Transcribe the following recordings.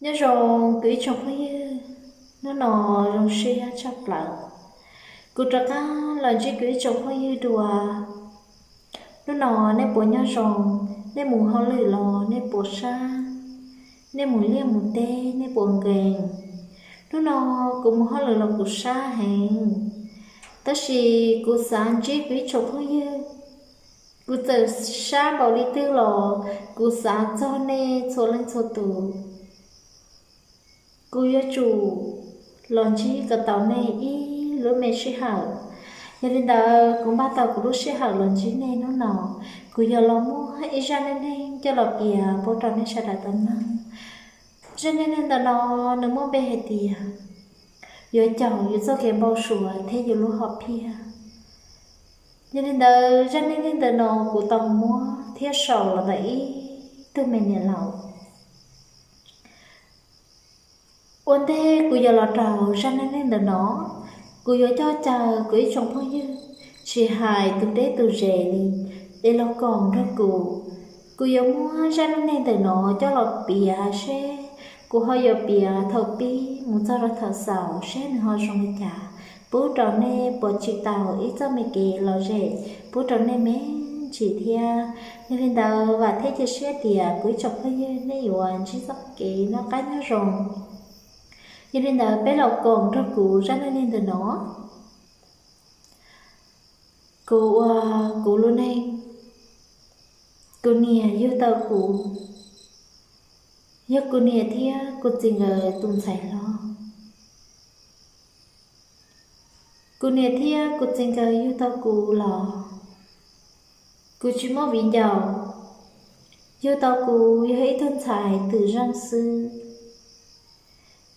Nyob zoo kuv ib tsoom phooj ywg, hnub no zoo siab tshaj plaws kuv rov qab los ntsib kuv ib tsoom phooj ywg dua. Hnub no nej puas nyob zoo? Nej mus hauj lwm los nej puas sab? Nej mus liaj mus teb nej puas nkees? Hnub no kuv mus hauj lwm los kuv sab heev, tab sis kuv xav ntsib kuv ib tsoom phooj ywg. Kuv txawm sab npaum li twg los kuv xav txog nej txhua leej txhua tus. Kuv yuav tsum los ntsib kom tau nej ib lub me sij hawm. Yog li ntawd kuv npaj tau kuv lub sij hawm los ntsib nej hnub no, kuv yog los muab ib zaj neej neeg coj los piav pub rau nej sawv daws tau mloog. Zaj neej neeg ntawm no nws muaj npe hais tias yuav caum yus txoj kev npau suav thiab yus lub hom phiaj. Yog li ntawd zaj neej neeg ntawm no kuv tau muab thiab sau los ntawm ib tug me niam laus. Ua ntej kuv yuav los rau zaj neej neeg ntawm no, kuv yuav coj caw kuv ib tsoom phooj ywg, tsis hais tus deb tus ze li, es los koom nrog kuv. Kuv yuav muab zaj neej neeg ntawm no coj los piav seb kuv ho yuav piav thaum pib mus txog rau thaum xaus seb nws ho zoo li cas, pub rau nej puas tsim tau ib txoj me kev lom zem pub rau nej me ntsis thiab. Yog li ntawd vam thiab cia siab tias kuv ib tsoom phooj ywg nej yuav ntsib txoj kev noj qab nyob zoo. Yog li ntawd peb los koom nrog kuv zaj neej neeg ntawm no. Kuv ua kuv lub neej. Kuv niam yug tau kuv, yog kuv niam thiab kuv txiv nkawd tus ntxhais hlob. Kuv niam thiab kuv txiv nkawd yug tau kuv los kuv tsis muaj viv ncaus, yug tau kuv yog ib tug ntxhais twm zeej xwb.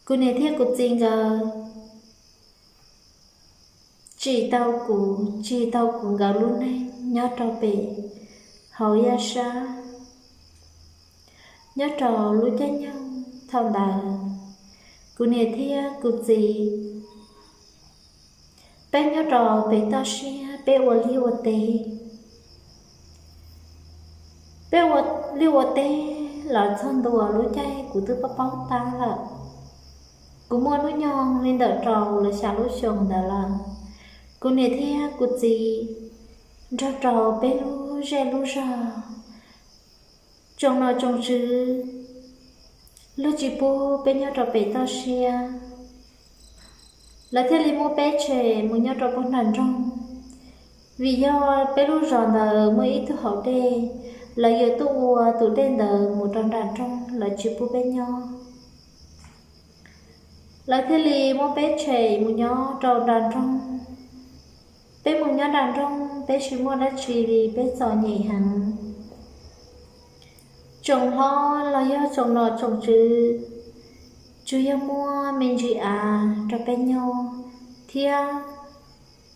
Kuv niam thiab kuv txiv nkawd tsim tau kuv, tsim tau kuv nkawd lub neej nyob rau pem hauv yaj sab. Nyob rau lub caij nyoog thaum ntawd, kuv niam thiab kuv txiv peb nyob rau pem toj siab, peb ua liaj ua teb. Peb ua liaj ua teb los txog ntua lub caij kuv twb paub paub tab lawm. Kuv muaj hnub nyoog li ntawm rau los xya lub xyoo ntawd lawm. Kuv niam thiab kuv txiv nrog rau peb lub zej lub zog, tsoom nom tsoom tswv luag tsis pub peb nyob rau pem toj siab. Lawv thiaj li muab peb tshem mus nyob rau puag nram nroog, vim yog peb lub zos ntawd muaj ib tug hauv dej, lawv yuav tuaj ua tus dej ntawd mus rau nram nroog, lawv tsis pub peb nyob. Lawv thiaj li muab peb tshem mus nyob rau nram nroog. Peb mus nyob nram nroog, peb tsis muaj dab tsi li, peb txom nyem heev. Tsoom hlob los yog tsoom nom tsoom tswv tsuas yog muab me ntsis av rau peb nyob thiab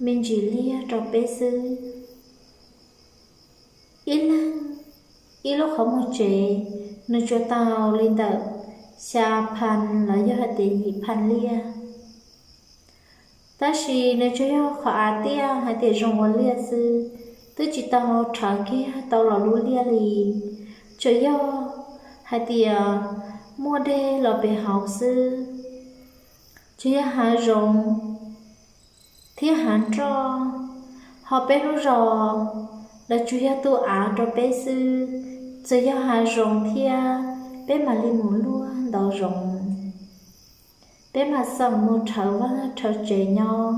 me ntsis liaj rau peb xwb. Ib leeg ib lub qhov muag tsev, nws tsuas tau li ntawm xya pha los yog hais tias yim pha liaj. Tab sis nws tsuas yog qhov av tiaj hais tias zoo ua liaj xwb, twb tsis tau rhawv kiag tau los lub liaj li. Tsuas yog hais tias muaj dej los pem hauv xwb, tsuas yog hav zoov thiab hav nroj. Ho peb lub zos, lawv tsuas yog tu av rau peb xwb, tsuas yog hav zoov thiab peb mam li mus luaj ntau zoov. Peb mam xeem mus rhawv vaj rhawv tsev nyob.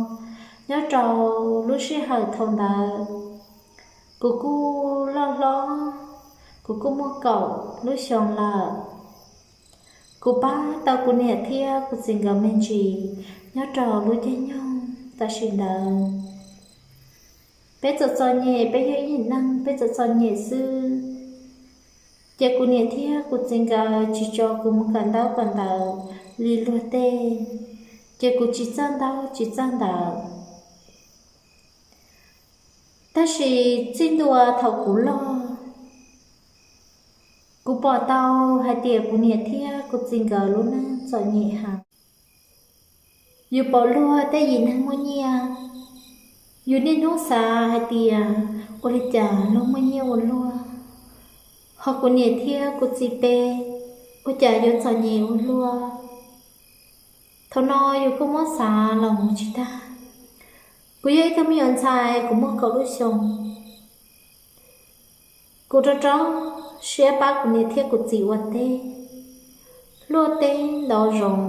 Nyob rau lub sij hawm thaum ntawd, kuv kuj loj hlob, kuv kuj muaj kaum lub xyoo lawm. Kuv pab tau kuv niam thiab kuv txiv nkawd me ntsis nyob rau lub caij nyoog tam sim ntawd. Peb txom txom nyem, peb yog ib yim neeg, peb txom txom nyem xwb. Ces kuv niam thiab kuv txiv nkawd tsis tso kuv mus kawm ntaub kawm ntawv li luag tej, ces kuv tsis txawj ntaub tsis txawj ntawv. Tab sis txij ntua thaum kuv loj, kuv pom tau hais tias kuv niam thiab kuv txiv nkawd lub neej txom nyem heev. Yus pom luag tej yim neeg muaj nyiaj, yus niaj hnub xav hais tias ua li cas luag muaj nyiaj ua luaj, ho kuv niam thiab kuv txiv peb Ua cas yuav txom nyem ua luaj. Thaum no yus kuj muab xav los mus tsis tag. Kuv yog ib tug me nyuam ntxhais, kuv muaj kaum lub xyoo. Kuv rov rau siab pab kuv niam thiab kuv txiv ua teb, luaj teb ntau zoov.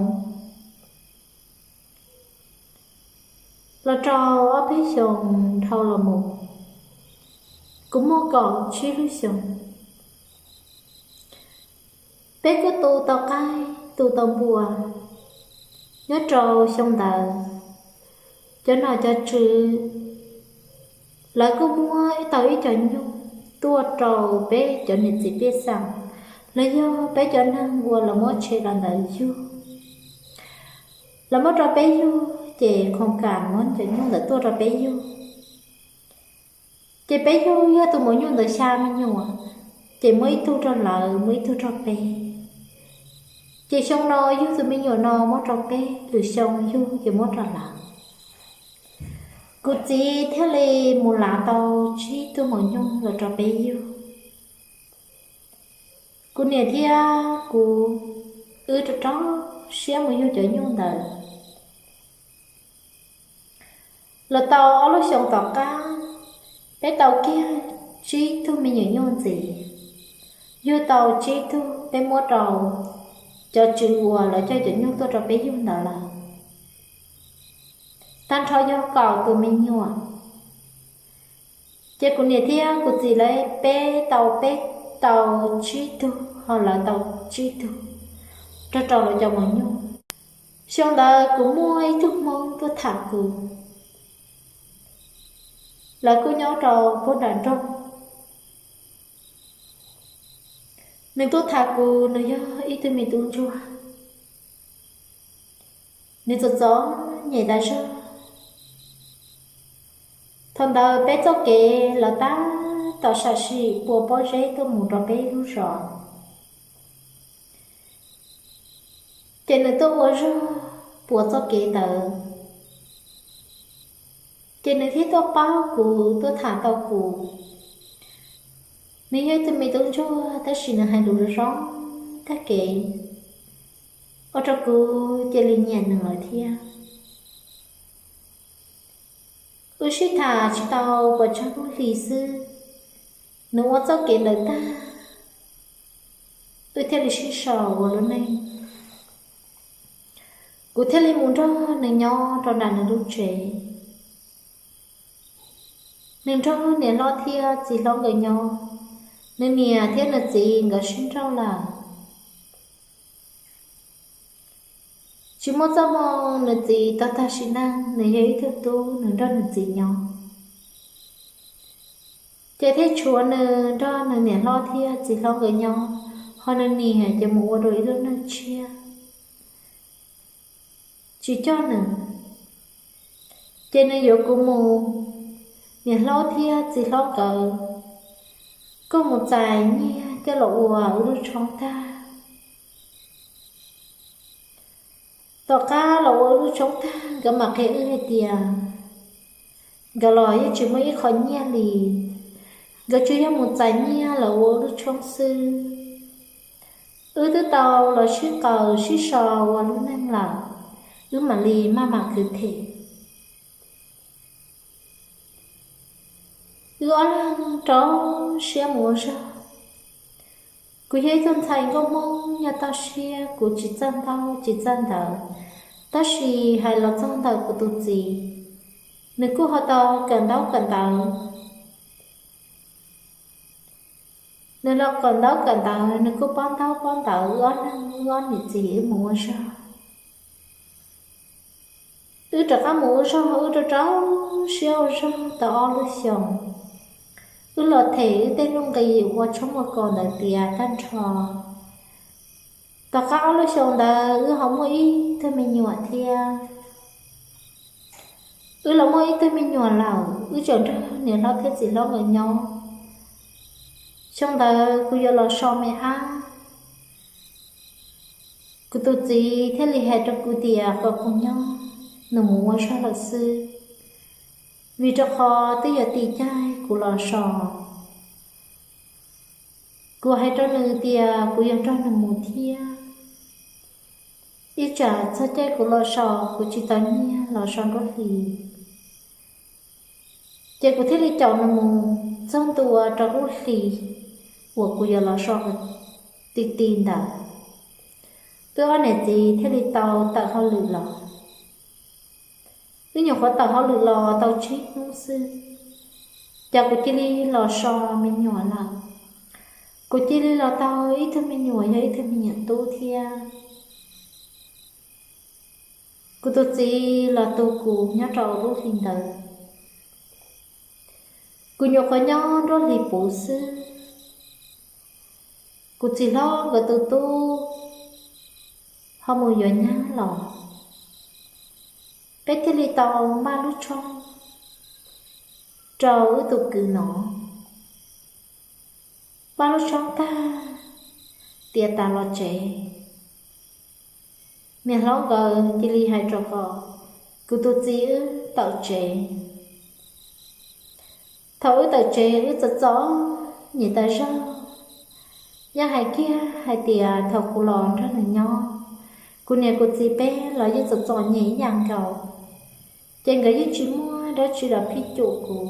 Los rau ob peb xyoos dhau los mus, kuv muaj kaum tsib lub xyoos. Peb kuj tu tau qaib tu tau npua. Nyob rau xyoo ntawd, cov nom cov tswv lawv kuj muab tau ib co nyuj tuaj rau peb cov niam txiv pej xeem, los yog peb cov neeg uas lawv muab tshem los ntawd yug. Lawv muab rau peb yug, ces khoom kam muab cov nyuj ntawd tuaj rau peb yug. Ces peb yug yog tus maum nyuj ntawd xya me nyuam, ces muab ib tug rau lawv, muab ib tug rau peb. Ces xyoo no yug tus me nyuam no muab rau peb, lwm xyoo yug ces muab rau lawv. Kuv txiv thiaj li mus lav tau tsib tug maum nyuj los rau peb yug. Kuv niam thiab kuv wb rau rau siab mus yug cov nyuj ntawd. Los tau ob lub xyoos tom qab, peb tau kiag tsib tug me nyuam nyuj ntxiv. Yug tau tsib tug, peb muab rau cov tswv uas lawv coj cov nyuj tuaj rau peb yug ntawd lawm. Tag nrho yog kaum tus me nyuam. Ces kuv niam thiab kuv txiv lawv peb tau, peb tau tsib tug, ho lawv tau tsib tug, rau rau lawv cov maum nyuj. Xyoo ntawd kuv muaj ib tug Hmoob tuaj tham kuv, lawv kuj nyob rau puag nram nroog. Nws tuaj tham kuv, nws yog ib tug me tub ntsuag, nws txom txom nyem tas zog. Thaum ntawd peb txoj kev los tab tom sam sim pua pob zeb tuaj mus rau peb lub zos. Ces nws tuaj ua zog puas txoj kev ntawd, ces nws thiaj tuaj paub kuv, tuaj tham tau kuv. Nws yog ib tug me tub ntsuag tab sis nws hais lus zoo zoo tag kev, ua rau kuv cia li nyiam nws lawm thiab. Wb sib tham tsis tau puas tsawg lub hlis xwb, nws ua txoj kev ntawd tag, wb thiaj li sib sau ua lub neej. Kuv thiaj li mus nrog nws nyob rau nram nws lub tsev. Nws nrog niam hlob thiab txiv hlob nkawd nyob, nws niam thiab nws txiv nkawd sib nrauj lawm. Tsis muaj txoj hmoo nws txiv tau tag sim neej, nws yog ib tug tub, nws nrog nws txiv nyob. Ces thiaj tshuav nws nrog nws niam hlob thiab txiv hlob nkawd nyob, ho nws niam ces mus ua dua ib lub neej tshiab, tsis coj nws. Ces nws yuav kuv mus, niam hlob thiab txiv hlob nkawd kuj mus txais nyiaj coj los ua wb lub tshoob tag. Tom qab los ua wb lub tshoob tag, nkawd mam qhia wb hais tias nkawd los yeej tsis muaj ib qho nyiaj li, nkawd tsuas yog mus txais nyiaj los ua wb lub tshoob xwb. Wb twb tau los sib qaws sib so ua lub neej lawm, wb mam li maj mam kwv them. Wb ob leeg rau siab mus ua zog. Kuv yog ib tug ntxhais nkauj Hmoob nyob toj siab, kuv tsis txawj ntaub tsis txawj ntawv, tab sis hais los txog ntawm kuv tus txiv, nws kuj ho tau kawm ntaub kawm ntawv. Nws los kawm ntaub kawm ntawv, nws kuj paub ntaub paub ntawv, wb ob leeg wb ob niam txiv wb mus ua zog. Wb rov qab mus ua zog, wb rau rau siab ua zog tau ob lub xyoos. Wb los them wb tej nuj nqis ua tshoob ua kos ntawd tiav tag nrho. Tom qab ob lub xyoos ntawd wb ho muaj ib tug me nyuam thiab. Wb los muaj ib tug me nyuam lawm, wb tseem nrog niam hlob thiab txiv hlob nkawd nyob. Xyoo ntawd kuv yuav los so me ab, kuv tus txiv thiaj li hais rau kuv tias kom kuv nyob, nws mus ua zog lawm xwb, vim rau qhov twb yuav tim caij kuv los so. Kuv hais rau nws tias kuv yuav nrog nws mus thiab, ib tsam txog caij kuv los so kuv tsis tau nyiaj los so nruab hlis, ces kuv thiaj li caum nws mus txog ntua rau lub hlis uas kuv yuav los so ti ti ntawd. Wb ob niam txiv thiaj li tau tawm hauj lwm los. Wb nyuam qhuav tawm hauj lwm los tau tsib hnub xwb, ces kuv cia li los so me nyuam lawm. Kuv cia li los tau ib tug me nyuam yog ib tug me nyuam tub thiab. Kuv tus txiv los tu kuv nyob rau lub hli ntawd. Kuv nyuam qhuav nyob nruab hlis puv xwb, kuv txiv hlob nkawd tus tub ho mus yuav nyab los. Peb thiaj li tau npaj lub tshoob rau wb tus kwv no. Npaj lub tshoob tag, tiav tas los tsev, niam hlob nkawd cia li hais rau kom kuv tus txiv wb tawm tsev. Thaum wb tawm tsev wb txom txom nyem tas zog. Yeej hais kiag hais tias thaum kuv los nrog nws nyob, kuv niam kuv txiv peb los yeej txom txom nyem ib yam nkaus, ces nkawd yeej tsis muaj dab tsi los phij cuam kuv.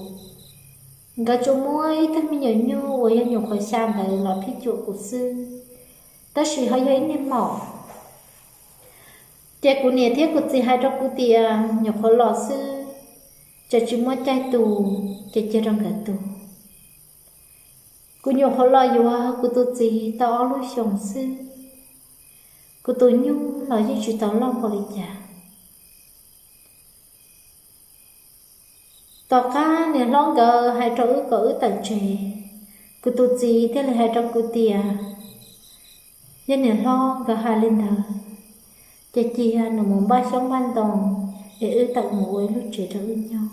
Nkawd tsuas muab ib tug me nyuam nyuj uas yog nyuam qhuav xya ntawd los phij cuam kuv xwb, tab sis ho yog ib niag maum. Ces kuv niam thiab kuv txiv hais rau kuv tias nyuam qhuav los xwb, ces tsis muaj caij tu, ces cia rau nkawd tu. Kuv nyuam qhuav los yuav kuv tus txiv tau ob lub xyoos xwb, kuv tus nyuj los yeej tsis tau loj npaum li cas. Tom qab niam hlob nkawd hais rau wb kom wb tawm tsev, kuv tus txiv thiaj li hais rau kuv tias yog niam hlob nkawd hais li ntawd, ces cia nws mus npaj xyoob npaj ntoo es wb tawm mus ua ib lub tsev rau wb nyob.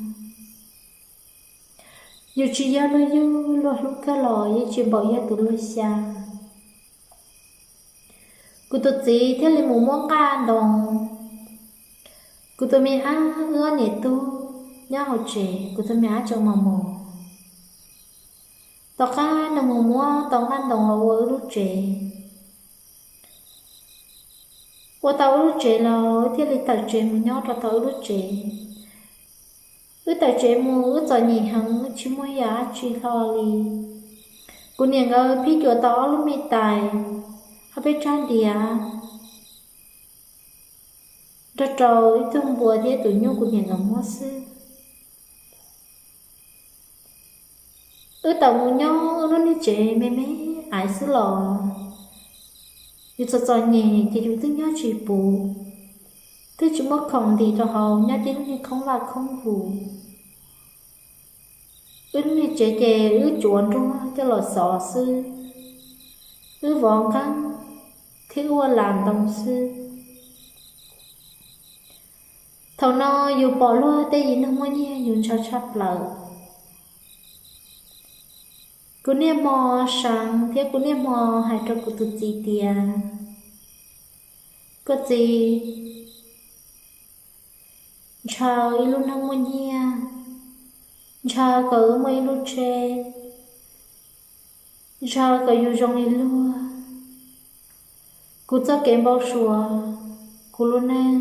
Yus tsis yog luag yug, luag hlub kawg los yeej tsis npaum yog tus luag xya. Kuv tus txiv thiaj li mus muab nqaj ntoo. Kuv tus me ab wb ob niam tub nyob hauv tsev, kuv tus me ab tseem mos mos. Tom qab nws mus muab tau nqaj ntoo los ua wb lub tsev. Ua tau wb lub tsev los wb thiaj li tawm tsev mus nyob rau tau wb lub tsev. Wb tawm tsev mus wb txom nyem heev, wb tsis muaj ib yam dab tsi hlo li. Kuv niam nkawd phij cuam tau ob lub me tais, ob peb tsab ntiav, nrog rau ib tug npua thiab tus nyuj kuv niam nkawd muab xwb. Wb tawm mus nyob wb lub niag tsev me me aiv xwb los yus txom txom nyem ces yus twb nyob tsis puv, twb tsis muaj khoom ntim rau hauv, nyob tib lub niag khoob vaj khoob huv. Wb lub niag tsev ces wb tsuav nruab coj los xov xwb, wb vov nqeeb thiab wb ua las ntoo xwb. Thaum no yus pom luag tej yim neeg muaj nyiaj yus ntshaw tshaj plaws. Kuv niaj hmo seev thiab kuv niaj hmo hais rau kuv tus txiv tias, koj txiv, ntshaw ib lub neej muaj nyiaj, ntshaw kom wb muaj ib lub tsheb, ntshaw kom yus zoo li luag. Kuv txoj kev npau suav, kuv lub neej,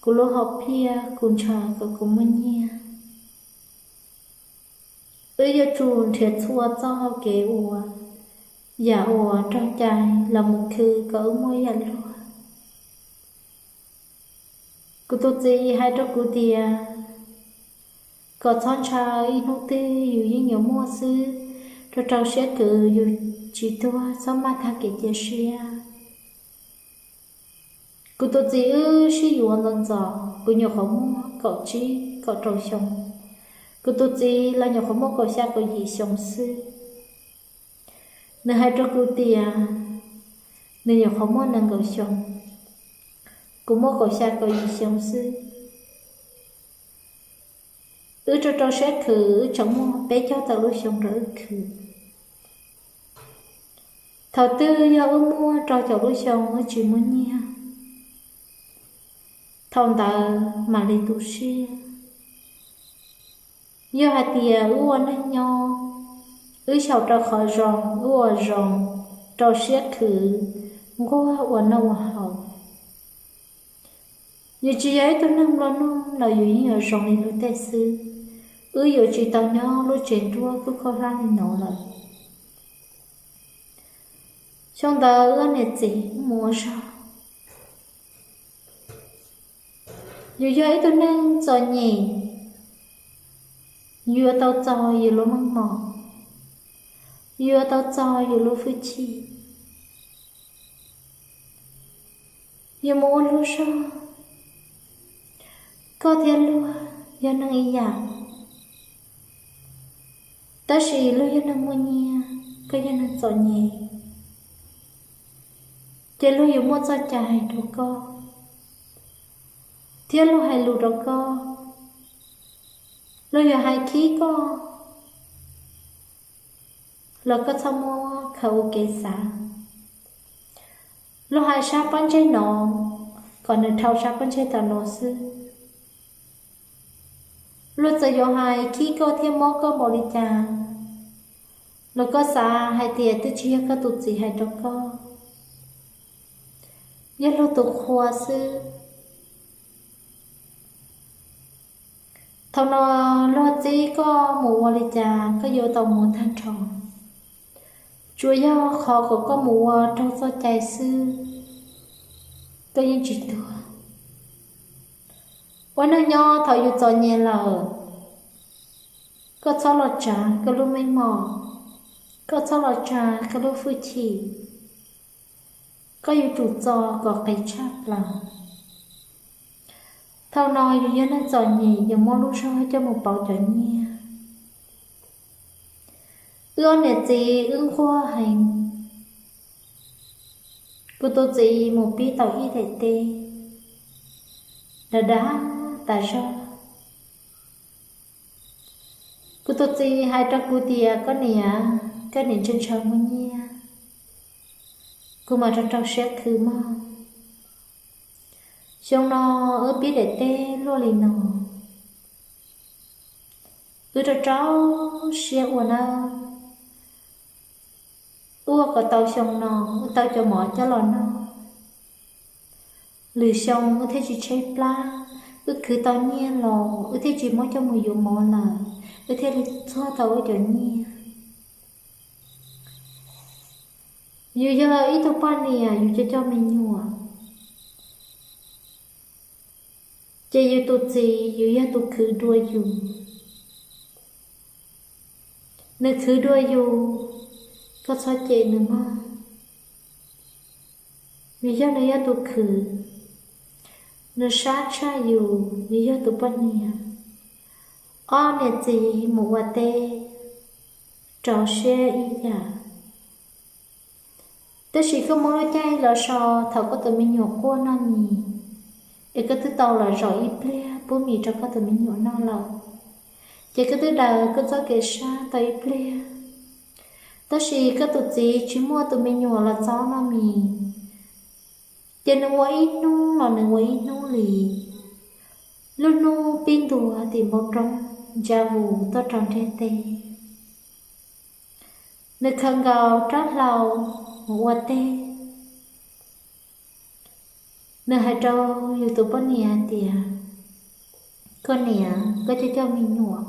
kuv lub hom phiaj, kuv ntshaw kom kuv muaj nyiaj. Wb yuav tsum nrhiav txhua txoj hau kev ua yam uas raug cai los mus khwv kom wb muaj ib yam luag. Kuv tus txiv hais rau kuv tias, kom txhob ntshaw, ib hnub twg yus yeej yuav muaj xwb, rau rau siab khwv yus tsis tuag, txhob maj tag kev cia siab. Kuv tus txiv wb sib yuav ntxov ntxov, kuv nyuam qhuav muaj kaum tsib kaum rau xyoo, kuv tus txiv los nyuam qhuav muaj kaum xya kaum yim xyoo xwb. Nws hais rau kuv tias nws nyuam qhuav muaj nees nkaum xyoo, kuv muaj kaum xya kaum yim xyoo xwb. Wb rau rau siab khwv, wb tseem muaj peb caug tawm lub xyoo rau wb khwv. Thaum twg yog wb muaj rau caum lub xyoo wb tsis muaj nyiaj, thaum ntawd mam li tu siab. Yog hais tias wb ua neej nyob, Wb xyaum rau qhov zoo, wb ua zoo, rau siab khwv, nquag ua noj ua haus. Yus tsis yog ib tug neeg nplua nuj los yus yeej yuav zoo li luag tej xwb. Wb yuav tsis tau nyob lub tsev nruab kub khaub hlab li no lawm. Xyoo ntawd wb niam txiv mus ua zog. Yus yog ib tug neeg txom nyem, yus yuav tau txog yus lub meej mom, yus yuav tau txog yus lub hwj chim. Yus mus ua lub zog, koj thiab luag yog neeg ib yam, tab sis luag yog neeg muaj nyiaj, koj yog neeg txom nyem, ces luag yuav muaj txoj cai rau koj, thiab luag hais lus rau koj, luag yuav hais khib koj, los koj txhob muab khaws ua kev xav. Luag hais sab pob ntseg no, kom nws dhau sab pob ntseg tam no xwb. Luag txawm yuav hais khib koj thiab mob koj npaum li cas, los koj xav hais tias twb tsis yog koj tus txiv hais rau koj, yog luag tus qhua xwb. Thaum no luag txib koj mus ua li cas koj yuav tau mus tag nrho. Tsuas yog qhov kom koj mus ua raug txoj cai xwb, koj yeej tsis tuag. Ua neeg nyob thaum yus txom nyem lawm, koj txhob los tsav koj lub meej mom, koj txhob los tsav koj lub hwj chim, koj yuav tsum txo kom qis tshaj plaws. Thaum no yus yog neeg txom nyem, yus muab lub zog coj mus pauv cov nyiaj. Wb ob niam txiv wb nquag heev. Kuv tus txiv mus pib tau ib daim teb dav dav tas zog. Kuv tus txiv hais rau kuv tias, koj niam, koj niam ntshaw ntshaw muaj nyiaj, kuv mam rau rau siab khwv mog. Xyoo no wb pib daim teb luaj li no, wb rau rau siab ua nawb. Ua kom tau xyoo no wb tau cov mov coj los noj, lwm xyoo wb thiaj tsis tshaib plab. Wb khwv tau nyiaj los wb thiaj tsis muab coj mus yuav mov lawm, wb thiaj li txuag tau wb cov nyiaj. Yus yog ib tug poj niam, yus coj coj me nyuam, ces yus tus txiv yus yog tus khwv dua yus. Nws khwv dua yus, koj txhob cem nws mog. Vim yog nws yog tus khwv, nws sab tshaj yus, yus yog tus poj niam. Ob niam txiv mus ua teb, rau siab ib yam. Tab sis koj muab lub caij los so thaum koj tus me nyuam quaj noj mis, es koj twb tau los zaum ib pliag pub mis rau koj tus me nyuam noj lawm, ces koj twb daws koj txoj kev sab tau ib pliag. Tab sis koj tus txiv tsis muaj tus me nyuam los txob noj mis, ces nws ua ib hnub los nws ua ib hnub li. Lub hnub pib ntuas tim npoo roob, ntsa vus tuaj rau ntiaj teb. Nws khaws nkaus rab hlau mus ua teb. Nws hais rau yus tus poj niam hais tias, koj niam, koj coj coj me nyuam,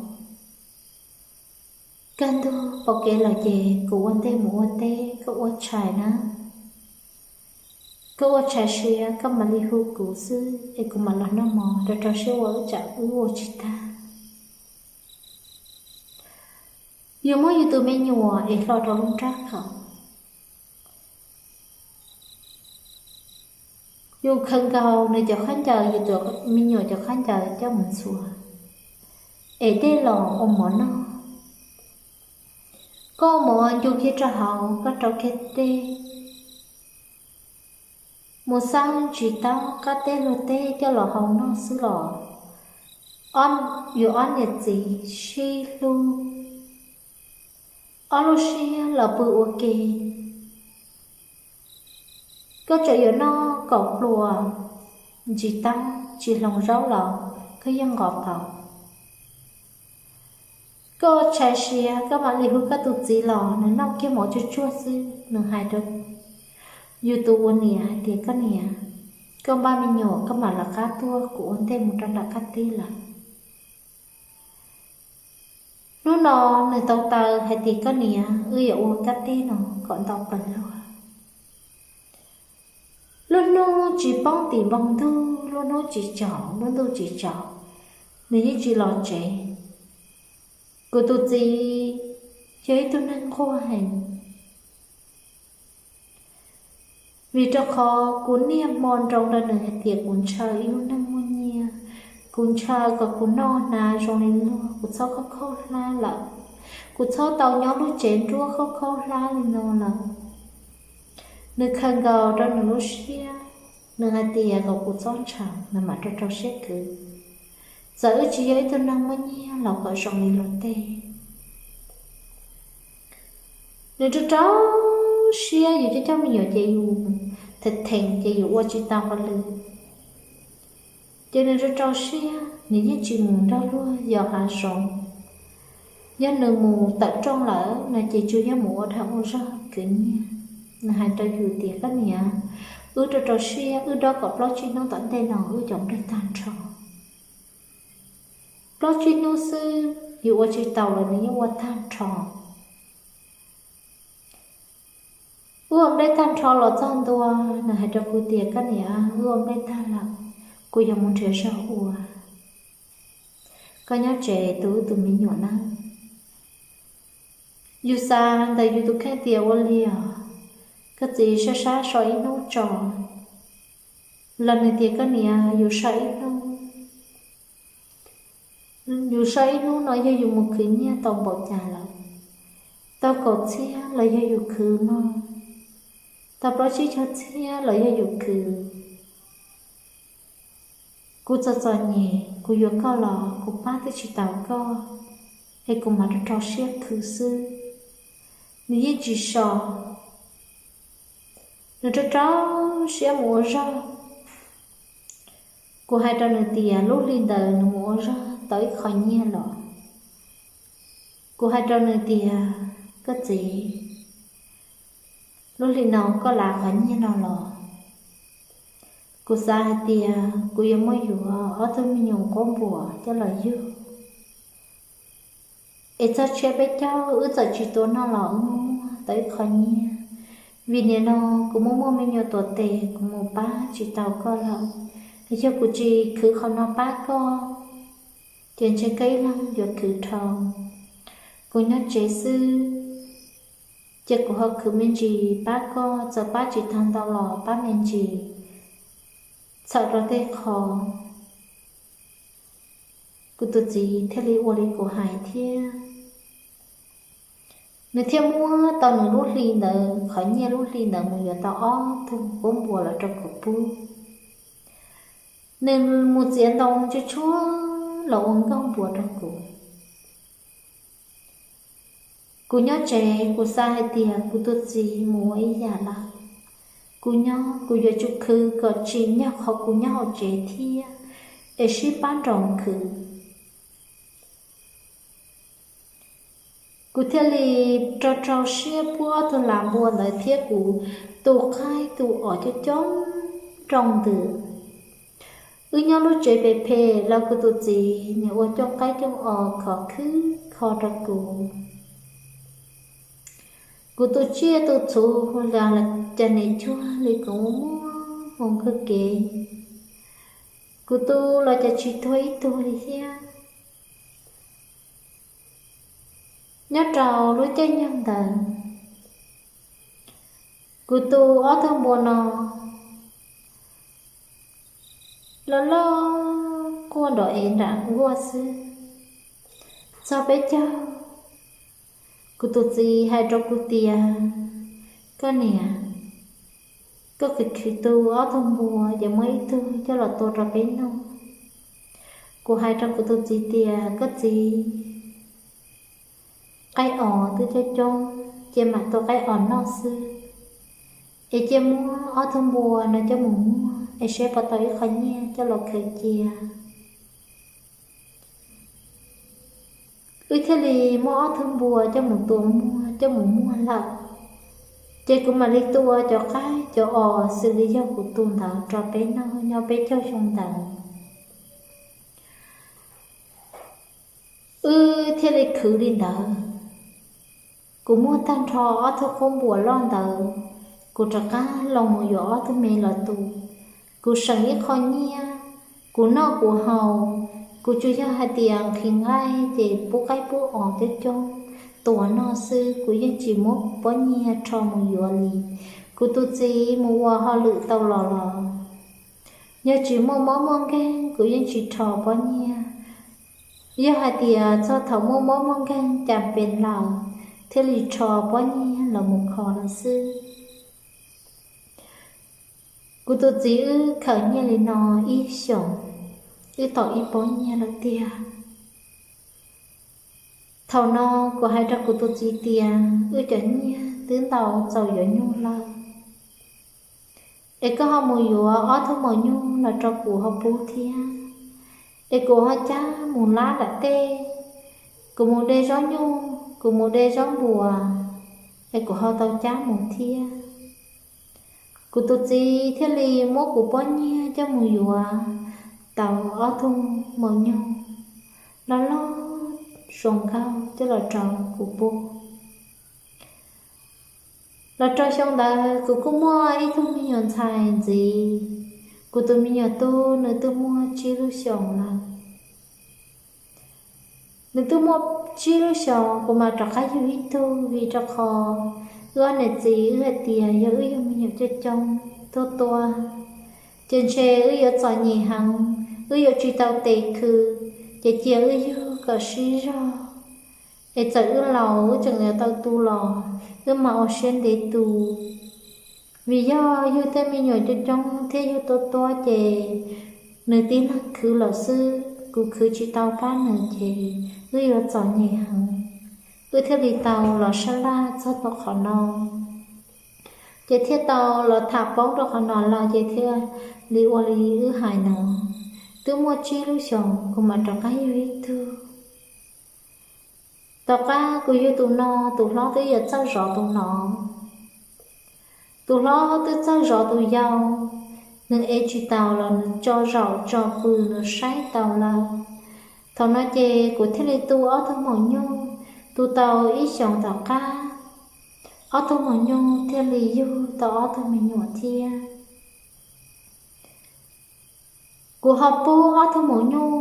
kaj ntug pom kev lawm ces kuv ua ntej mus ua teb, koj ua tshais na. Koj ua tshais siav koj mam li hu kuv xwb es kuv mam los noj mov rau rau siab ua wb tsam wb ua tsis tag. Yus muab yus tus me nyuam es hlo rau lub nrab qaum. Yus khaws nkaus nws cov khaub ncaws, yus tus me nyuam cov khaub ncaws coj mus ntxhua, es dej los ua mov noj. Koj ua mov ncu kiag rau hauv, koj rau kiag dej, mus xawb ntsis taub qab teb luag teb coj los hau noj xwb los, yus ob niam txiv sib hlub, ob lub siab los pw ua ke. Koj tseem yuav noj kaum pluas ntsis taub tsis hloov zaub los koj yeej nqos pauv. Koj tshai siab, koj mam li hu koj tus txiv los nws noj kiag mov tsuag tsuag xwb nws hais rau yus tus ua niam hais tias, koj niam, koj npaj me nyuam koj mam lawv qab tuaj, kuv ua ntej mus rau nram qab teb lawm. Hnub no nws tau taw hais tias, koj niam, wb yuav ua kab teb no kom ntau pawg luag. Lub hnub tsis poob tim npoo ntuj, lub hnub tsis tsaus, lub ntuj tsis tsaus, nws yeej tsis los tsev. Kuv tus txiv yog ib tug neeg nquag heev, vim rau qhov kuv niaj hmo nroo rau nws hais tias kuv ntshaw ib lub neej muaj nyiaj, kuv ntshaw kom kuv noj hnav zoo li luag, kuv txhob khaub khaub hlab lawm, kuv txhob tau nyob lub tsev nruab khaub khaub hlab li no lawm. Nws khaws nkaus rau nws lub siab, nws hais tias kom kuv txhob ntshaw, nws mam rau rau siab khwv. Txawm wb tsis yog ib tug neeg muaj nyiaj los kom zoo li luag tej. Nws rau rau siab, yus coj coj me nyuam ces yus theem theem ces yus ua tsis tau hauj lwm. Ces nws rau rau siab, nws yeej tsis mus nrog luag yos hav zoov. Yog nws mus tawm rooj lawm no ces tsuas yog mus ua dag ua zog khwv nyiaj. Nws hais rau yus tias, koj niam, wb rau rau siab, wb dob kom plaub tsib hnub tom ntej no wb cov nplej tag nrho. Plaub tsib hnub xwb yus ua tsis tau los nws yeej ua tag nrho. Wb ua nplej tag nrho los txog ntua, nws hais rau kuv tias, koj niam, wb ua nplej tag lawm, kuv yuav mus nrhiav zog ua. Koj nyob tsev tu wb tus me nyuam nawb. Yus xav ntawm yus tus kheej tias, ua li os, koj txiv sab sab so ib hnub tso. Los nws tias, koj niam, yus so ib hnub, yus so ib hnub no yog yus mus khwv nyiaj tau npaum cas lawm, tau kaum txhiab los yog yus khwv no, tau plaub tsib caug txhiab los yog yus khwv. Kuv txom txom nyem, kuv yuav koj los kuv pab twb tsis tau koj, es kuv mam rau rau siab khwv xwb. Nws yeej tsis so, nws rau rau siab mus ua zog. Kuv hais rau nws tias lub hli ntawd nws mus ua zog tau ib qho nyiaj los, kuv hais rau nws tias, koj txiv, lub hli no koj lav qhov nyiaj no los, kuv xav hais tias kuv yuav muab yuav ob tug me nyuam quab npuas coj los yug, es txog tshiab peb caug wb txawm tsis tua noj los wb muaj muaj tau ib qho nyiaj. Vim nim no kuv muaj muaj me nyuam tuav tes, kuv mus pab tsis tau koj lawm. Yog kuv tsis khwv qhov no pab koj, ces ntshe koj ib leeg yuav khwv dhau. Kuv nyob tsev xwb, ces kuv ho khwv me ntsis pab koj, txawm pab tsis tau ntau los pab me ntsis, txhawm rau tej qho. Kuv tus txiv thiaj li ua li kuv hais thiab. Nws thiaj muab tau nws lub hli ntawd, qhov nyiaj lub hli ntawd mus yuav tau ob tug quab npuas los rau kuv pub. Nws mus txiav ntoo tsuj tshuab los ua nkauj npuas rau kuv. Kuv nyob tsev, kuv xav hais tias kuv tus txiv mus ua ib yam lawm. Kuv nyob, kuv yuav tsum khwv kom tsim nyog qhov kuv nyob hauv tsev thiab, es sib pab nroos khwv. Kuv thiaj li rau rau siab puab ob tug lam npua ntawd thiab kuv tu qaib tu os coob coob nroo ntws. Wb nyob lub tsev phem phem los kuv tus txiv nws ua cooj qaib cooj os khov khwb kho rau kuv. Kuv tu tsiaj tu txhuv hu las cas nim cuag li kuv muaj hmoo kawg kev. Kuv tu los cas tsis tuag ib tug li thiab. Nyob rau lub caij nyoog ntawd, kuv tu ob tug npua no loj loj quaj nrov ev nram nkuaj xwb. Txog peb caug, kuv tus txiv hais rau kuv tias, koj niam, koj khwv khwv tu ob tug npua ces muab ib tug coj los tua rau peb noj. Kuv hais rau kuv tus txiv tias, koj txiv, qaib os twb coob coob, ces mam tua qaib os noj xwb, es cia muab ob tug npua no coj mus muag es seb puas tau ib qho nyiaj coj los khaws cia. Wb thiaj li muab ob tug npua coj mus tua muag, coj mus muag lawm. Ces kuv mam li tua cov qaib cov os xws li yog kuv tus ntawd rau peb noj nyob peb caug xyoo ntawd. Wb thiaj li khwv li ntawd. Kuv muag tag nrho ob tug qub npua loj ntawd, kuv rov qab los mus yuav ob tug me los tu. Kuv seem ib qho nyiaj, kuv noj kuv haus, kuv tsuas yog hais tias nqhis nqaij ces pub qaib pub os coob coob, tua noj xwb, kuv yeej tsis muab kuv pob nyiaj rho mus yuav li. Kuv tus txiv mus ua hauj lwm tau los los, yog tsis muaj mob muaj nkeeg kuv yeej tsis rho pob nyiaj. Yog hais tias txog thaum muaj mob muaj nkeeg cas pes lawm thiaj li rho pob nyiaj los mus kho lawm xwb. Kuv tus txiv wb khaws nyiaj li no ib xyoos, wb tau ib pob nyiaj lawm tiag. Thaum no kuv hais rau kuv tus txiv tias wb cov nyiaj twb ntau txaus yuav nyuj lawm, es koj ho mus yuav ob tug maum nyuj los rau kuv ho pub thiab, es kuv ho cab mus lab lawm tej, kuv mus de zaub nyuj, kuv mus de zaub npua, es kuv ho tau cab mus thiab. Kuv tus txiv thiaj li muab kuv pob nyiaj coj mus yuav tau ob tug maum nyuj loj loj zoo nkauj coj los rau kuv pub. Los rau xyoo ntawd kuv kuj muaj ib tug me nyuam ntxhais ntxiv. Kuv tus me nyuam tub nws twb muaj tsib lub xyoos lawm. Nws twb muaj tsib lub xyoos kuv mam rov qab yug ib tug, vim rau qhov wb ob niam txiv wb hais tias yog wb yug me nyuam coob coob tuaj tuaj, ces ntshe wb yuav txom nyem heev, wb yuav tsis tau tes khwv, ces cia wb yug kom sib zog, es txawm wb laus wb tseem yuav tau tu los wb mam ua siab ntev tu. Vim yog yug tej me nyuam coob coob thiab yug tuaj tuaj ces nws tib leeg khwv lawm xwb, kuv khwv tsis tau pab nws ces wb yuav txom nyem heev. Wb thiaj li tau los sab laj txog tau qhov no, ces thiaj tau los tham poob rau qhov no lawm ces thiaj li ua li wb hais no. Twb muaj tsib lub xyoos kuv mam rov qab yug ib tug. Tom qab kuv yug tus no, tus hlob twb yuav txawj zov tus no. Tus hlob twb txawj zov tus yau, nws ev tsis taus los nws tso zaum tso pw nws saib taus lawm. Thaum no ces kuv thiaj li tu ob tug maum nyuj, tu tau ib xyoos tom qab, ob tug maum nyuj thiaj li yug tau ob tug me nyuam thiab. Kuv ho pub ob tug maum nyuj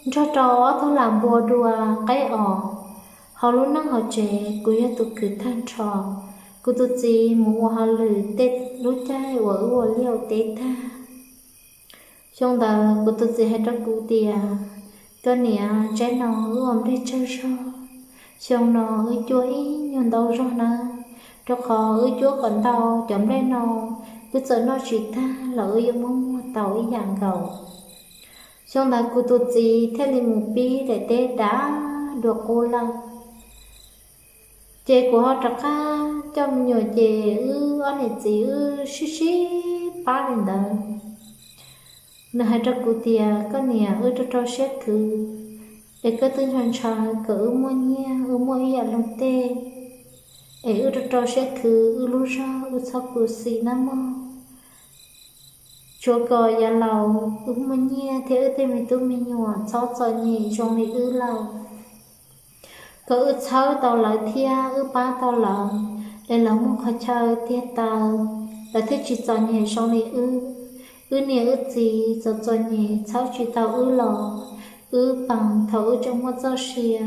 nrog rau ob tug lam npua dua qaib os. Hauv lub neej hauv tsev kuv yog tus khwv tag nrho. Kuv tus txiv mus ua hauj lwm tej lub caij uas wb ua liaj ua teb tag. Xyoo ntawd kuv tus txiv hais rau kuv tias, koj niam, tsaib no wb ua nplej tsawg zog, xyoo no wb cuab ib nyuag ntau zog nawb, rau qhov wb cuab kom ntau cov nplej no, wb txawm noj tsis tag los wb yuav muab muag tau ib yam nkaus. Xyoo ntawd kuv tus txiv thiaj li mus pib daim teb dav dua qub lawm. Ces kuv ho rov qab coj me nyuam ces wb ob niam txiv wb sib sib pab li ntawd. Nws hais rau kuv tias, koj niam, wb rau rau siab khwv, es koj twb ntshaw ntshaw kom wb muaj nyiaj wb muaj ib yam luag tej, es wb rau rau siab khwv wb lub zog wb txhob khuv xim nawb mog. Tshuav kom yav laus wb muaj nyiaj thiab wb tej me tub me nyuam txhob txom nyem zoo li wb lawm. Kom wb txhawb tau lawv thiab wb pab tau lawv, es lawv muaj qhov chaw tiag taw, lawv thiaj tsis txom nyem zoo li wb. Wb niam wb txiv txom txom nyem txhawb tsis tau wb los, wb pab thaum wb tseem muaj txoj sia.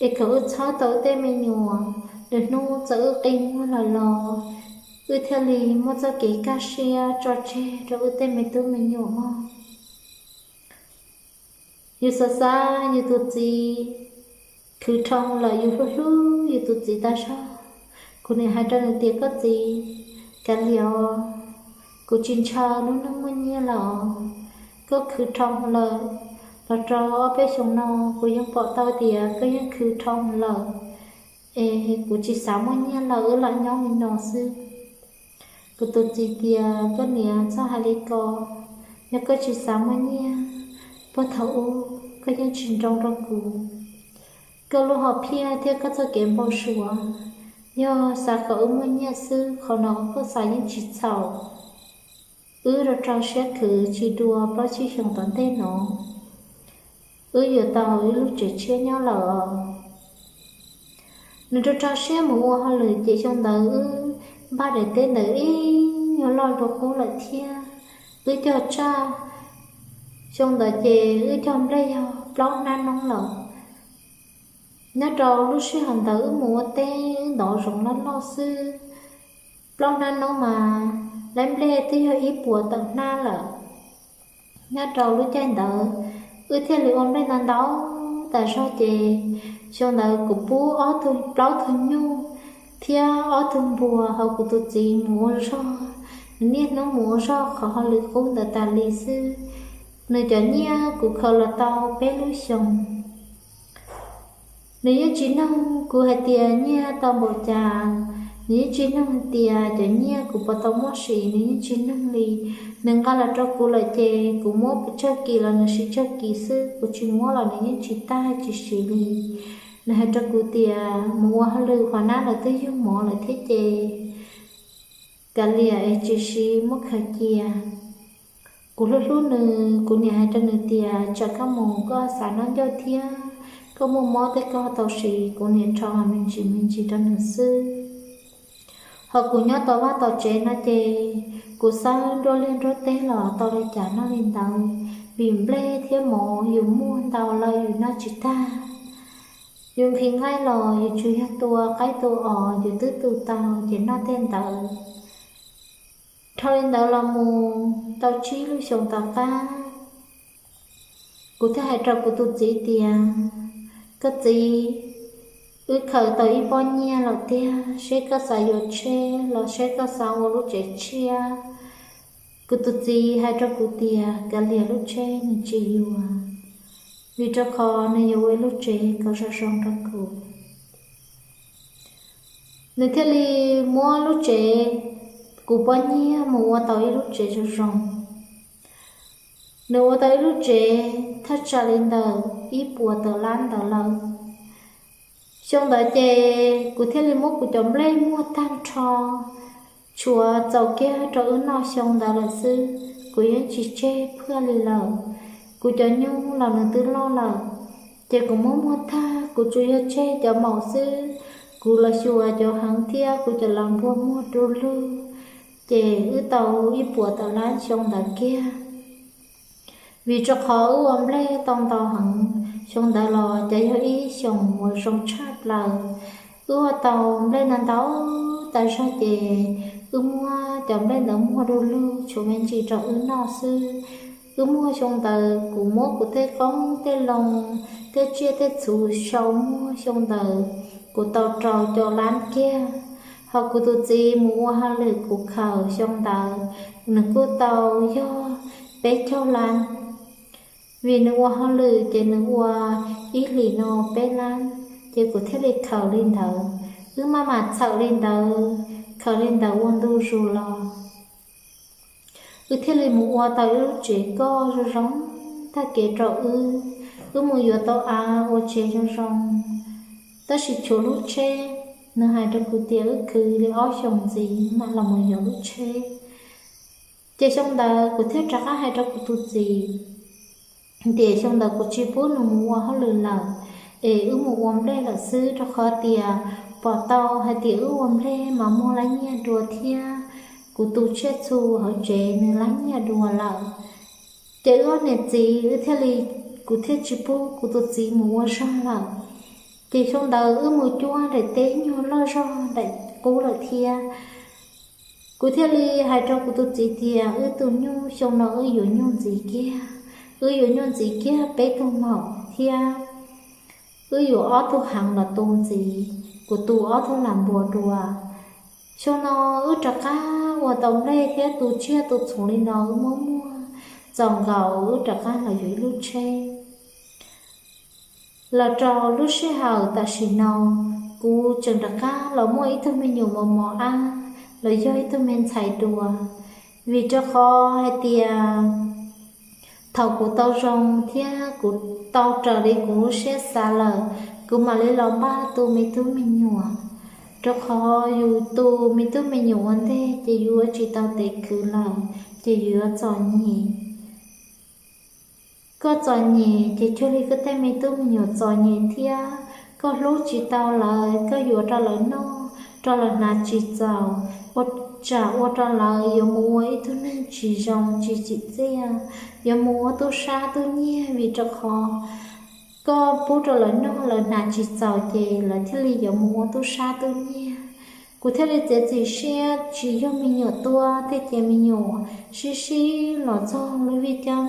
Es kom wb txhawb tau wb tej me nyuam, lwm hnub txawm wb qi muag lawm los, wb thiaj li muaj txoj kev kaj siab tso tseg rau wb tej me tub me nyuam mog. Yus xav xav yus tus txiv khwv dhau lawm, yus hlub hlub yus tus txiv tag zog. Kuv nim hais rau nws tias, koj txiv, kav liam os, kuv tsis ntshaw lub neej muaj nyiaj lawm os. Koj khwv dhau lawm, los rau ob peb xyoos no kuv yeej pom tau tias koj yeej khwv dhau lawm, es kuv tsis xav muaj nyiaj lawm, wb lam nyob li no xwb. Kuv tus txiv tias, koj niam, txhob hais li ko, yog koj tsis xav muaj nyiaj, puag thaum ub koj yeej tsis nroo rau kuv. Koj lub hom phiaj thiab koj txoj kev npau suav, yog xav kom wb muaj nyiaj xwb, qhov no koj xav yeej tsis txhaum. Wb rau rau siab khwv tsis dua plaub tsib xyoos tom ntej no, wb yuav tau ib lub tsev tshiab nyob lawm. Nws rau rau siab mus ua hauj lwm ces xyoo ntawd wb npaj daim teb ntawd ib nyuag loj dua qub lawm thiab. Wb cog tsaj, xyoo ntawd ces wb cog nplej yog plaub hnab noob lawm. Nyob rau lub sij hawm ntawd wb mus ua teb wb ntov zoov loj loj xwb, plaub hnab noob mas lawv nplej twb yog ib puas tawm hnab lawm. Nyob rau lub caij ntawd wb thiaj li ua nplej ntau ntau tas zog ces xyoo ntawd kuv pub ob tug, plaub tug nyuj thiab ob tug npua hauv kuv tus txiv mus ua zog, nws niaj hnub mus ua zog qhov hauj lwm qub ntawd tas li xwb. Nws cov nyiaj kuv khaws los tau peb lub xyoos. Nws yeej tsis noog kuv hais tias nyiaj tau npaum cas, nws yeej tsis noog hais tias cov nyiaj kuv puas tau muab sim, nws yeej tsis noog li. Nws nqa los rau kuv lawm ces kuv muab kuv tsawg kis los nws siv tsawg kis xwb, kuv tsis muab los nws yeej tsis tag tsis siv li. Nws hais rau kuv tias mus ua hauj lwm hua nab lawv twb yug mov lawm thiab ces kav liam es tsis siv muab khaws cia. Kuv hlub hlub nws, kuv niam hais rau nws tias tsam koj mus koj xav noj ncauj thiab koj muaj mob tej koj tau siv, kuv niam rho me ntsis me ntsis rau nws xwb. Ho kuv nyob tom vaj tom tsev no ces kuv xawb nruab liaj nruab teb los tau li cas noj li ntawd, vim nplej thiab mov yus muaj ntau lawm yus noj tsis tag. Yus nqhis nqaij los yus tsuas yog tua qaib tua os yus twb tu tau ces noj tej ntawd. Dhau li ntawd los mus tau tsib lub xyoos tom qab, kuv thiaj hais rau kuv tus txiv tias, koj txiv, wb khaws tau ib pob nyiaj lawm tiag, seb koj xav yuav tsheb los seb koj xav ua lub tsev tshiab. Kuv tus txiv hais rau kuv tias kav liam, lub tsheb nws tsis yuav, vim rau qhov nws yuav ua ib lub tsev kom zoo zoo rau kuv. Nws thiaj li muab lub tsev, kuv pob nyiaj mus ua tau ib lub tsev zoo zoo. Nws ua tau ib lub tsev thaj tsam li ntawm ib puas tawm lab ntawd lawm. Xyoo ntawd ces kuv thiaj li muab kuv cov nplej muag tag nrho, tshuav txaus kiag rau wb noj xyoo ntawd lawm xwb, kuv yeej tsis tseg phaj li lawm. Kuv cov nyuj los nws twb loj lawm, ces kuv muab muag tag, kuv tsuas yog tseg cov maum xwb. Kuv los xyuas cov heev thiab kuv cov las npua muag du lug, ces wb tau ib puas tawm lab xyoo ntawd kiag. Vim rau qhov wb ua nplej tau ntau heev, xyoo ntawd los cov yog ib xyoos uas zoo tshaj plaws. Wb ua tau nplej ntau ntau tas zog ces wb muab cov nplej ntawd muag du lug tshuav me ntsis rau wb noj xwb. Wb muag xyoo ntawd kuv muab kuv tej qoob tej loo, tej tsiaj tej txhu sau muag xyoo ntawd, kuv tau rau cov lab kiag. Ho kuv tus txiv mus ua hauj lwm kuv khaws xyoo ntawd, nws kuj tau yog peb caug lab. Vim nws ua hauj lwm ces nws ua ib hlis no peb lab, ces kuv thiaj li khaws li ntawd. Wb maj mam txhawm li ntawd, khaws li ntawd ua ntu zus los, wb thiaj li mus ua tau ib lub tsev koj zoo zoo tag kev rau wb. Wb mus yuav tau av ua tsev zoo zoo. Tab sis tshuav lub tsheb, nws hais rau kuv tias wb khwv li ob xyoos ntxiv mam los mus yuav lub tsheb. Ces xyoo ntawd kuv thiaj rov qab hais rau kuv tus txiv tias xyoo ntawd kuv tsis pub nws mus ua hauj lwm lawm, es wb mus ua nplej lawm xwb, rau qhov tias pom tau hais tias wb ua nplej mas muaj lab nyiaj dua thiab, kuv tus tsiaj txhu hauv tsev nws lab nyiaj dua lawm. Ces wb ob niam txiv wb thiaj li, kuv thiaj tsis pub kuv tus txiv mus ua zog lawm. Ces xyoo ntawd wb mus cuab daim teb nyuag loj zog daim qub lawm thiab. Kuv thiaj li hais rau kuv tus txiv tias wb tus nyuj xyoo no wb yuav nyuj ntxiv kiag, wb yuav nyuj ntxiv kiag peb tug maum thiab wb yuav ob tug heev los tu ntxiv, kuv tu ob tug las npua dua. Xyoo no wb rov qab ua tau nplej thiab tu tsiaj tu txhu li no wb muab muag txaus nkaus wb rov qab los yuav ib lub tsheb. Los rau lub sij hawm tam sim no, kuv tseem rov qab los muaj ib tug me nyuam mos mos ab los yog ib tug me ntxhais dua, vim rau qhov hais tias thaum kuv tau zoo thiab kuv tau raws li kuv lub siab xav lawm, kuv mam li los npaj tu me tub me nyuam, rau qhov yus tu me tub me nyuam ua ntej ces yus ua tsis tau tes khwv lawm ces yus yuav txom nyem. Koj txom nyem ces cuag li koj tej me tub me nyuam txom nyem thiab. Koj hlub tsis tau lawv, koj yuav rau lawv noj, rau lawv hnav tsis txaus, ua tsam ua rau lawv yuav mus ua ib tug neeg tsis zoo tsis tsim txiaj, yuav mus ua tub sab tub nyiag vim rau qhov koj pub rau lawv noj lawv hnav tsis txaus ces lawv thiaj li yuav mus ua tub sab tub nyiag. Kuv thiaj li txiav txim siab tsis yug me nyuam tuaj thiab ces me nyuam sib sib los txog lub vij ceeb,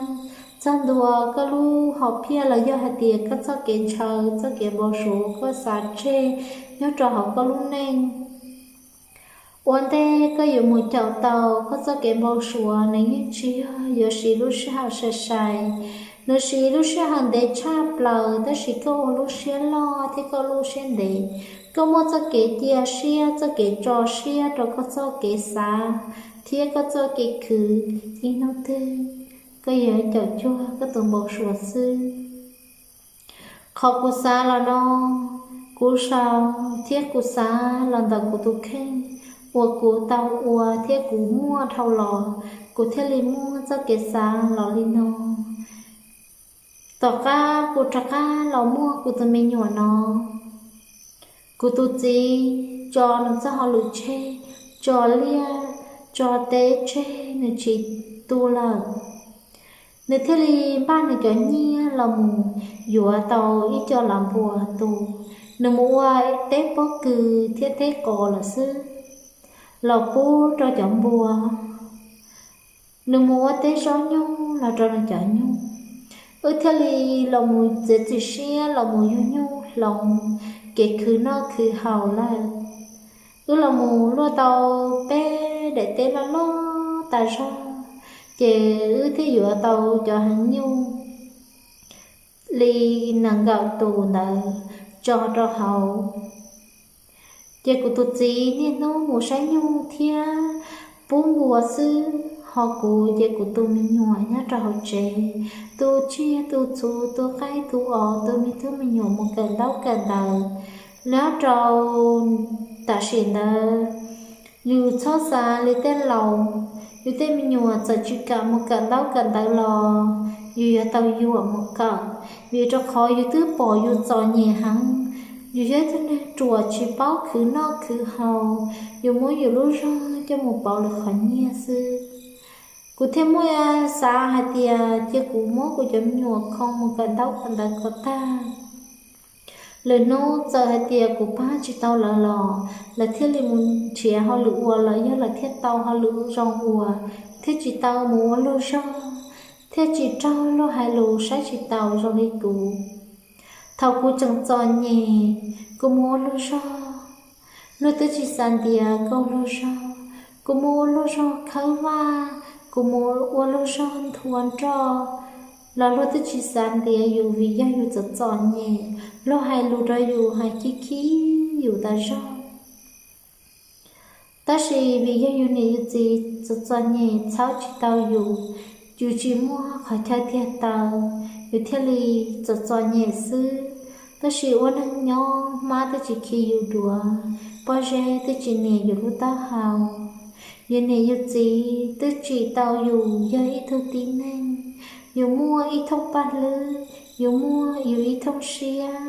txog ntua koj lub hom phiaj los yog hais tias koj txoj kev ntshaw txoj kev npau suav koj xav tseg nyob rau hauv koj lub neej. Ua ntej koj yuav mus caum tau koj txoj kev npau suav nws yeej tsis yog yuav siv lub sij hawm sai sai, nws siv lub sij hawm ntev tshaj plaws tab sis koj ua lub siab loj thiab koj lub siab ntev, koj muaj txoj kev cia siab txoj kev tso siab rau koj txoj kev xav thiab koj txoj kev khwv, ib hnub twg koj yuav caum cuag koj tus npau suav xwb. Qhov kuv xav los no, kuv sau thiab kuv xav los ntawm kuv tus kheej uas kuv tau ua thiab kuv muaj dhau los, kuv thiaj li muaj txoj kev xav los li no. Tom qab kuv rov qab los muaj kuv tus me nyuam no, kuv tus txiv tso nws txoj hauj lwm tseg, tso liaj tso teb tseg nws tsis tu lawm. Nws thiaj li npaj nws cov nyiaj los mus yuav tau ib co lav npua tu. Nws mus ua teb pob kws thiab teb qos lawm xwb, los pub rau cov npua. Nws mus ua teb zaub nyuj los rau nws cov nyuj. Wb thiaj li los mus txiav txim siab los mus yug nyuj hloov kev khwv noj khwv haus lawm. Wb los mus luaj tau peb daim teb loj loj tas zog, ces wb thiaj yuav tau cov heev nyuj li nees nkaum tus ntawd tso rau hauv. Ces kuv tus txiv niaj hnub mus saib nyuj thiab pub npua xwb, ho kuv ces kuv tu me nyuam nyob rau hauv tsev, tu tsiaj tu txhu, tu qaib tu os, tu me tub me nyuam mus kawm ntaub kawm ntawv. Nyob rau tam sim ntawd, yus txhob xav li tej laus, yus tej me nyuam txawm tsis kam mus kawm ntaub kawm ntawv los yus yuav tau yuam mus kawm, vim rau qhov yus twb pom yus txom nyem heev. Yus yog ib tug neeg ruam tsis paub khwv noj khwv haus, yus muab yus lub zog coj mus pauv lwm qhov nyiaj xwb. Kuv thiaj muaj xav hais tias cia kuv muab kuv cov me nyuam khoo mus kawm ntaub kawm ntawv kom tag. Lwm hnub txawm hais tias kuv pab tsis tau lawv los lawv thiaj li mus nrhiav hauj lwm ua los yog lawv thiaj tau hauj lwm zoo ua, thiaj tsis tau mus ua luag zog, thiaj tsis raug luag hais lus saib tsis taus zoo li kuv. Thaum kuv tseem txom nyem, kuv mus ua luag zog, luag twb tsis xav ntiav kuv ua luag zog. Kuv mus ua luag zog khawb vaj, kuv mus ua luag zog nthua nroj, los luag twb tsis xav ntiav yus vim yog yus txom txom nyem, luag hais lus rau yus hais khib khib yus tas zog. Tab sis vim yog yus niam yus txiv txom txom nyem txhawb tsis tau yus, yus tsis muaj qhov chaw tiag taw, yus thiaj li txom txom nyem xwb. Tab sis ua neeg nyob hmab twb tsis khi yus duav, pob zeb twb tsis nias yus lub taub hau. Yus niam yus txiv twb tsim tau yus yog ib tug tib neeg, yus muaj ib thooj paj hlwb, yus muaj yus ib thooj siab,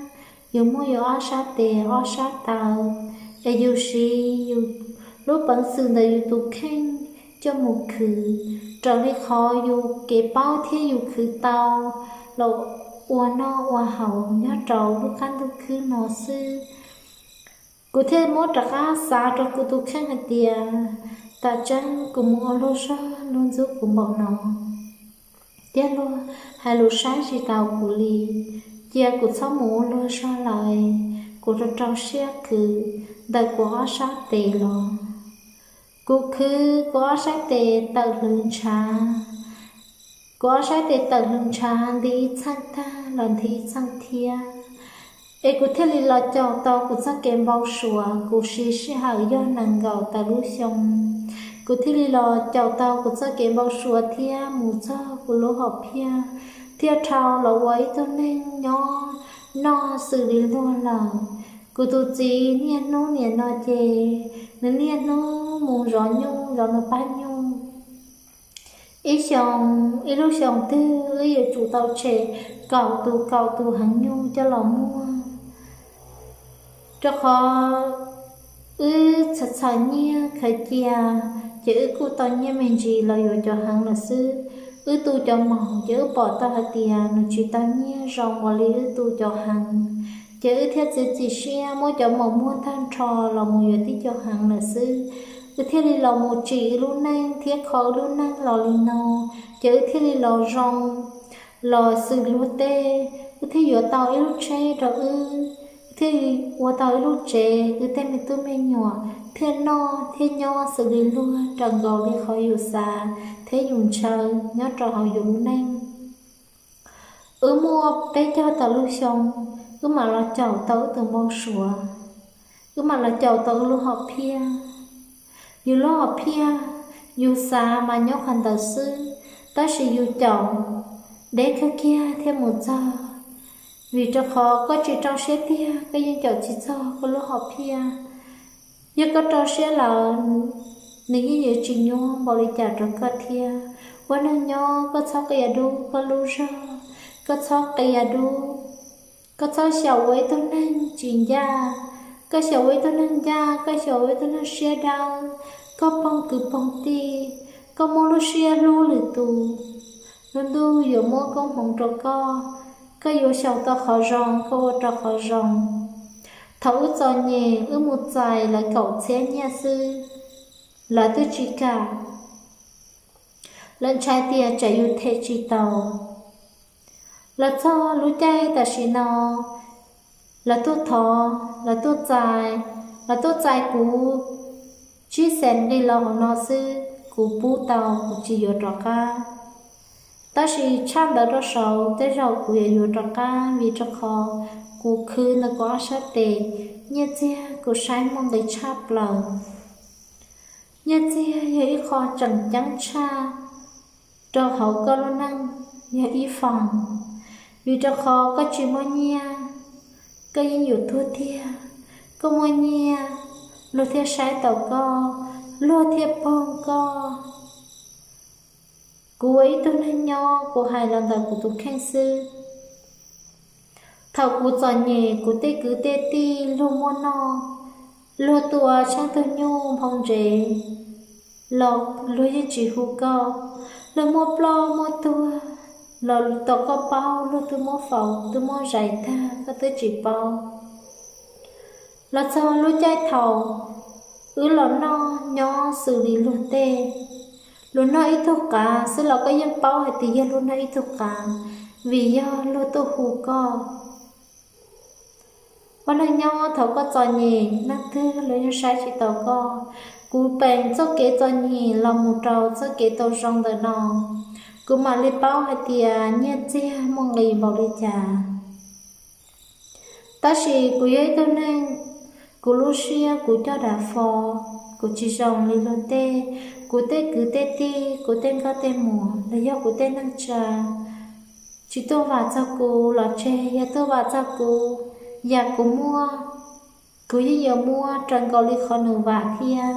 yus muaj yus ob sab tes ob sab taw, es yus siv yus lub peev xwm ntawm yus tus kheej coj mus khwv raws li qhov yus kev paub thiab yus khwv tau los ua noj ua haus nyob rau lub qab ntuj khwb no xwb. Kuv thiaj muab rov qab xav rau kuv tus kheej hais tias, tam tseeb kuv mus ua luag zog luag ntxub kuv npaum no, thiab luag hais lus saib tsis taus kuv li, cia kuv txhob mus ua luag zog lawm, kuv rau rau siab khwv ntawm kuv ob sab tes los. Kuv khwv kuv ob sab tes tawm hlwv ntshav, kuv ob sab tes tawm hlwv ntshav nti ib txheej tag los nti ib txheej thiab. Es kuv thiaj li los caum tau kuv txoj kev npau suav, kuv siv sij hawm yog nees nkaum tawm lub xyoo, kuv thiaj li los caum tau kuv txoj kev npau suav thiab mus txog kuv lub hom phiaj, thiaj dhau los ua ib tug neeg nyob noj xws li luag lawm. Kuv tus txiv niaj hnub niam no ces nws niaj hnub mus zov nyuj zov nws pab nyuj. Ib xyoos ib lub xyoos twg wb yuav tsum tau tshem kaum tus kaum tus heev nyuj coj los muag, rau qhov wb txhawm txhawm nyiaj khaws cia, ces wb kuj tau nyiaj me ntsis los yuav cov heev lawm xwb. Wb tu cov mos ces wb pom tau hais tias nws tsis tau nyiaj zoo ua li wb tu cov heev, ces wb thiaj txiav txim siab muab cov mos muag tag nrho los mus yuav tib co heev lawm xwb. Wb thiaj li los mus tsim wb lub neej thiab kho wb lub neej los li no, ces wb thiaj li los zoo los xws luag tej. Wb thiaj yuav tau ib lub tsheb rau wb, wb thiaj ua tau ib lub tsev, wb tej me tub me nyuam thiaj noj thiaj nyob xws li luag raws nkaus li qhov yus xav thiab yus ntshaw nyob rau hauv yus lub neej. Wb muaj peb caug tawm lub xyoo, wb mam los caum tau wb tus npau suav, wb mam los caum tau wb lub hom phiaj. Yus lub hom phiaj, yus xav mas nyob qhov ntawd xwb, tab sis yus caum deb kawg kiag thiaj mus txog, vim rau qhov koj tsis rau siab tiag koj yeej caum tsis txog koj lub hom phiaj. Yog koj rau siab lawm, nws yeej yuav tsis nyuaj npaum li cas rau koj thiab. Ua neeg nyob koj txhob qia dub koj lub zog, koj txhob qia dub, koj txhob xyaum ua ib tug neeg tsis ncaj. Koj xyaum ua ib tug neeg ncaj, koj xyaum ua ib tug neeg siab dawb, koj poog kwv poog tij, koj muaj lub siab hlub lwm tus, lub ntuj yuav muab koob hmoov rau koj. Koj yuav xyaum tau qhov zoo koj ua rau qhov zoo. Thaum wb txom nyem wb mus txais lawv kaum txhiab nyiaj xwb, lawv twb tsis kam. Lawv ntshai tias tsam yus them tsis tau. Los txog lub caij tam sim no, lawv tuaj thov, lawv tuaj txais, lawv tuaj txais kuv tsib xees nqi los hauv no xwb, kuv pub tau, kuv tsis yuav rov qab. Tab sis tshaj ntawd rau saud tej zaum kuv yuav yuav rov qab, vim rau qhov kuv khwv ntawm kuv ob sab tes, nyiaj txiag kuv saib muaj nqis tshaj plaws. Nyiaj txiag yog ib qho tseem ceeb tshaj rau hauv koj lub neej, yog ib foom. Vim rau qhov koj tsis muaj nyiaj, koj yeej yuav tuag tiag. Koj muaj nyiaj, luag thiaj saib taus koj, luag thiaj poog koj. Kuv ua ib tug neeg nyob kuv hais los ntawm kuv tus kheej xwb. Thaum kuv txom nyem kuv tej kwv tej tij luag muaj noj, luag tua tsheej tug nyuj nphoo ntsev los luag yeej tsis hu koj. Luag muaj ploj muaj tuag los tau koj paub, luag twb muab faus twb muab zais tag koj twb tsis paub. Los txog lub caij thaum wb los noj nyob xws li luag tej, luag noj ib tug qav xwb los koj yeej paub hais tias yog luag noj ib tug qav, vim yog luag tuaj hu koj. Ua neeg nyob thaum koj txom nyem neeg twg los yeej saib tsis taus koj. Kuv peem txoj kev txom nyem los mus rau txoj kev tau zoo ntawm no, kuv mam li paub hais tias nyiaj txiag muaj nqis npaum li cas. Tab sis kuv yog ib tug neeg, kuv lub siab kuv coj dav fo, kuv tsis zoo li luag tej. Kuv tej kwv tej tij, kuv tej nkauj tej muam los yog kuv tej neeg tsa, tsis tuaj vam txog kuv los tseg, yog tuaj vam txog kuv, yam kuv muaj, kuv yeej yuav muab raws nkaus li qhov nws vam thiab.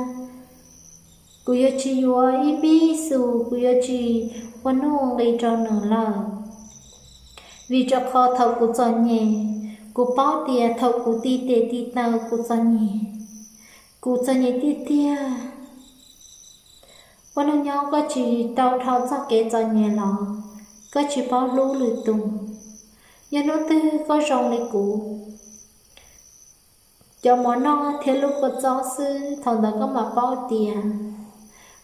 Kuv yuav tsis yuav ib pib xus, kuv yuav tsis ua nuj nqis rau nws lawm. Vim rau qhov thaum kuv txom nyem, kuv paub tias thaum kuv ti tes ti taw kuv txom nyem, kuv txom nyem tiag tiag. Ua neeg nyob koj tsis tau dhau txoj kev txom nyem los koj tsis paub hlub lwm tus. Yog hnub twg koj zoo li kuv, cov mov noj thiab lub kua txob xwb, thaum ntawd koj mam paub tias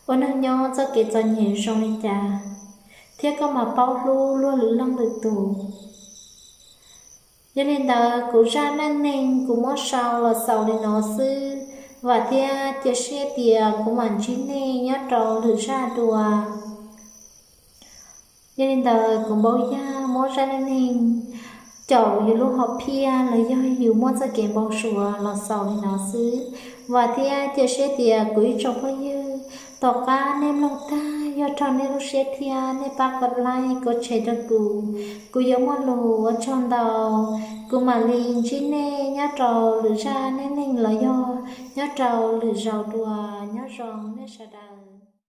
ua neeg nyob txoj kev txom nyem zoo li cas, thiab koj mam paub hlub luag lwm leej lwm tus. Yog li ntawd kuv zaj neej neeg kuv muab sau los xaus li no xwb, vam thiab cia siab tias kuv mam ntsib nej nyob rau lwm zaj dua. Yog li ntawd kuv Npauj Yaj muab zaj neej neeg caum yus lub hom phiaj los yog yus muaj txoj kev npau suav los xaus li no xwb, vam thiab cia siab tias kuv ib tsoom phooj ywg, tom qab nej mloog tag Ua tsaug nej lub siab thiab nej pab kom like kom share rau kuv. Kuv yuav muaj lus ua tsaug ntau, kuv mam li ntsib nej nyob rau lwm zaj neej neeg los yog nyob rau lwm zaus dua. Nyob zoo nej sawv daws.